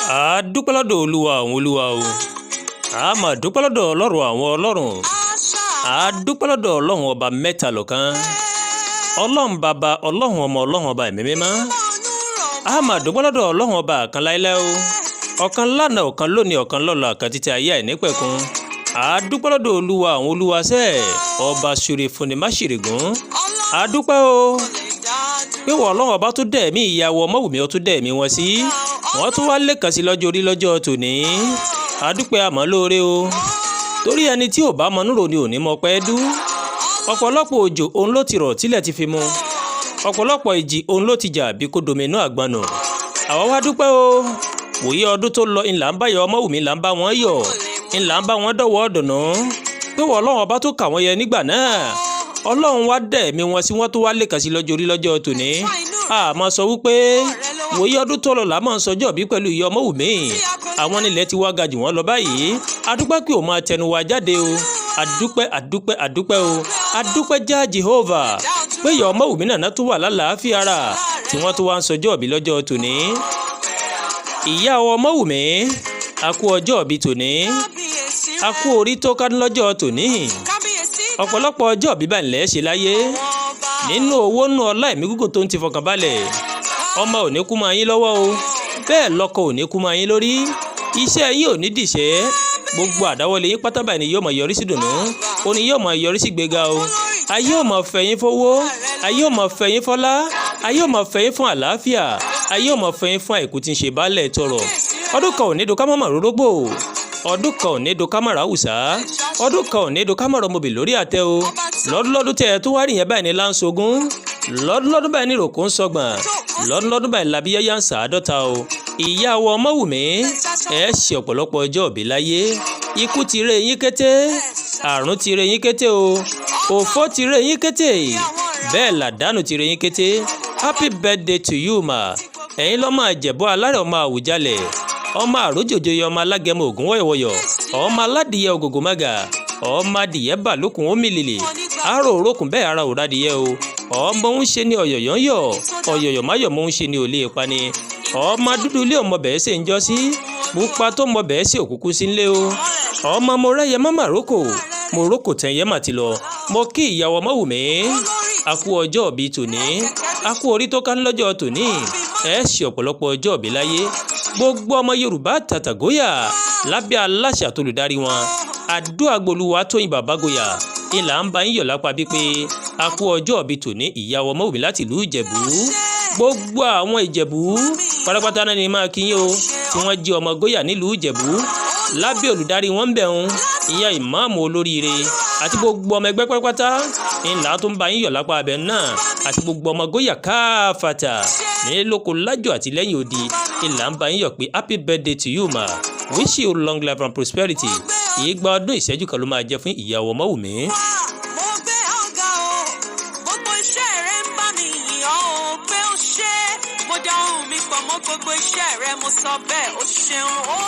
A dúpẹ́ lọ́dọ̀ Olúwa àwọn olúwa o, a máa dúpẹ́ lọ́dọ̀ Ọlọ́run àwọn ọlọ́run, a dúpẹ́ lọ́dọ̀ Ọlọ́run ọba mẹ́ta lọ́kan, Ọlọ́run bàbá, Ọlọ́run ọmọ, Ọlọ́run ọba ẹ̀mí mímọ́. A máa dúpẹ́ lọ́dọ̀ Ọlọ́run ọba kan láéláé o, ọ̀kan lánàá, ọ̀kan lónìí, ọ̀kan lọ́la, ọ̀kan títí ayé àìnípẹ̀kun. A dúpẹ́ lọ́dọ̀ Olúwa àwọn olúwa sẹ́ẹ̀, ọba ṣoore fúnni má ṣèrègùn. A dúpẹ́ o pé wọ́n Ọlọ́run ọba tó dẹ̀ mí ìyàwó Ọmọ́wùmí, ó tún dẹ̀ mí wọn sí, wọ́n tún wá lẹ́ẹ̀kan sí lọ́jọ́ orí lọ́jọ́ tòní. A dúpẹ́, àmọ́ lóore o, torí ẹni tí ò bá mọ núrò ni ò ní mọ pẹ́ dú. Ọ̀pọ̀lọpọ̀ òjò òun ló ti rọ̀ tílẹ̀ ti fi mu, ọ̀pọ̀lọpọ̀ ìjì òun ló ti jà bí kò dominú àgbọnù. Àwa wá dúpẹ́ o. Wòye ọdún tó lọ ńlá ń bá yọ Ọmọ́wùmí, là ń bá wọn yọ̀, ńlá ń bá wọn dọ̀wọ́ dùnú pé wọ́n Ọlọ́run ọba tó kà wọ́n yẹ nígbà náà. Ọlọ́run wá dẹ̀ mí wọn sí, wọ́n tó wá lẹ́ẹ̀kan sí lọ́jọ́ orí lọ́jọ́ tòní. Àmọ́ sọ wípé wòye ọdún tó lọ là máa ń sọjọ́ bí pẹ̀lú ìyá Ọmọ́wùmí, àwọn nílẹ̀ ti wá ga jù wọ́n lọ báyìí. Adúpẹ́ pé òun máa tẹnu wa jáde o. Adúpẹ́, adúpẹ́, adúpẹ́ o, adúpẹ́ já Jehovah pé ìyá Ọmọ́wùmí nàná tó wà lálàáfíà ara tí wọ́n tó wá ń sọjọ́ bí lọ́jọ́ tòní. Ìyá Ọmọ́wùmí, a kú ọjọ́ bí tòní, a kú orí tó ká lọ́jọ́ tòní. Ọ̀pọ̀lọpọ̀ ọjọ́ bíbá ńlẹ̀ ṣe láyé nínú owó nù, ọlá, ẹ̀mí gígùn tó ń ti fọkànbalẹ̀. Ọmọ ò ní kú máa yín lọ́wọ́ o, bẹ́ẹ̀ lọ́kọ ò ní kú máa yín lórí, iṣẹ́ yín ò ní dìṣẹ́. Gbogbo àdáwọlé yín pátá báyìí ni yóò máa yọrí sí dùnú, ó ní yóò máa yọrí sí gbéga o. Ayé ò máa fẹ́ yín fowó, ayé ò máa fẹ́ yín fọlá, ayé ò máa fẹ́ yín fún àlàáfíà, ayé ò máa fẹ́ yín fún àìkú tí ń ṣe baálẹ̀ tọrọ. Ọdún kan ò ní do ká má mà rórógbò, ọdún kan ò ní do ká má ráwùsá, ọdún kan ò ní do ká má rọmọbì lórí àtẹ o. Lọ́dúnlọ́dún tẹ́ ẹ tó wá rí yẹn báyìí ní láǹṣogún, lọ́dúnlọ́dún báyìí ní ròkó ń sọgbọ̀n, lọ́dúnlọ́dún báyìí labíyáyá ń sàádọ́ta o. Ìyá wa Ọmọ́wùmí, ẹ ṣe ọ̀pọ̀lọpọ̀ ọjọ́ òbí láyé. Ikú ti ré yín kété, àrùn ti ré yín kété o, òfò ti ré yín kété, bẹ́ẹ̀ làdánù ti ré yín kété. Happy birthday to you, ma. Ẹ̀yin lọ́mọ àjẹ̀bọ́ alárẹ̀, ọmọ Àwùjalẹ̀, ọmọ àrójòjòyè, ọmọ alágẹmọ ògún wọ̀yọ̀wọ̀yọ̀, ọmọ aládìyẹ ògògò mága, ọmọ adìyẹ bà lókun ó mìlìlì àárò òrókùn, bẹ́ẹ̀ ara òradìyẹ o. Ọmọ ń ṣe ní ọ̀yọ̀yọ̀ ń yọ̀, ọ̀yọ̀yọ̀ máyọ̀ mọ́ ń ṣe ní òlé pani. Ọmọ dúdú ilé ọmọ bẹ́ẹ̀ ṣe ń jọ sí pupa tó mọ bẹ́ẹ̀ sí òkúkú sí ńlé o. Ọmọ mo rẹ́yẹ mọ́ màrókò, mo rókò tẹ̀yẹ mà ti lọ. Mo kí ìyàwó Ọmọ́wùmí, a kú ọjọ́ òbí tòní, a kú orí tó ká lọ́jọ́ tòní. Ẹ ṣe ọ̀pọ̀lọpọ̀ ọjọ́ òbí láyé. Gbogbo ọmọ Yorùbá tàtàgóyà lábẹ́ aláṣẹ àtolùdarí wọn, àdúràgbòlúwa Tóyìn Bàbágóyà, ìlà ń bá yín yọ̀ lápá bí pé a kú ọjọ́ òbí tòní, ìyàwó Ọmọ́wùmí láti ìlú Ìjẹ̀bú. Gbogbo àwọn Ìjẹ̀bú pátápátá náà ni máa kí yín o, tí wọ́n jẹ́ ọmọ Góyà nílùú Ìjẹ̀bú lábẹ́ olùdarí wọn ń bẹ̀ ń ìyá ìmáàmù olóríire àti gbogbo ọmọ ẹgbẹ́ pátápátá, ńlá tó ń bá yín yọ̀ lápá abẹ náà, àti gbogbo ọmọ Góyà káfàtà ní lóko lájọ àti lẹ́yìn odi, ńlá ń bá yín yọ̀ pé happy birthday to you, ma. Wish you long life and prosperity. Ìgbà ọdún ìṣẹ́jú kan ló máa jẹ́ fún ìyàwó Ọmọ́wùmí. Mo gbé ọ̀gá o, gbogbo iṣẹ́ rẹ ń bá mi yìn ọ́ o pé ó ṣe. Mo dá ohùn mi pọ̀ mọ́ gbogbo iṣẹ́ rẹ, mo sọ bẹ́ẹ̀, ó ṣeun ó.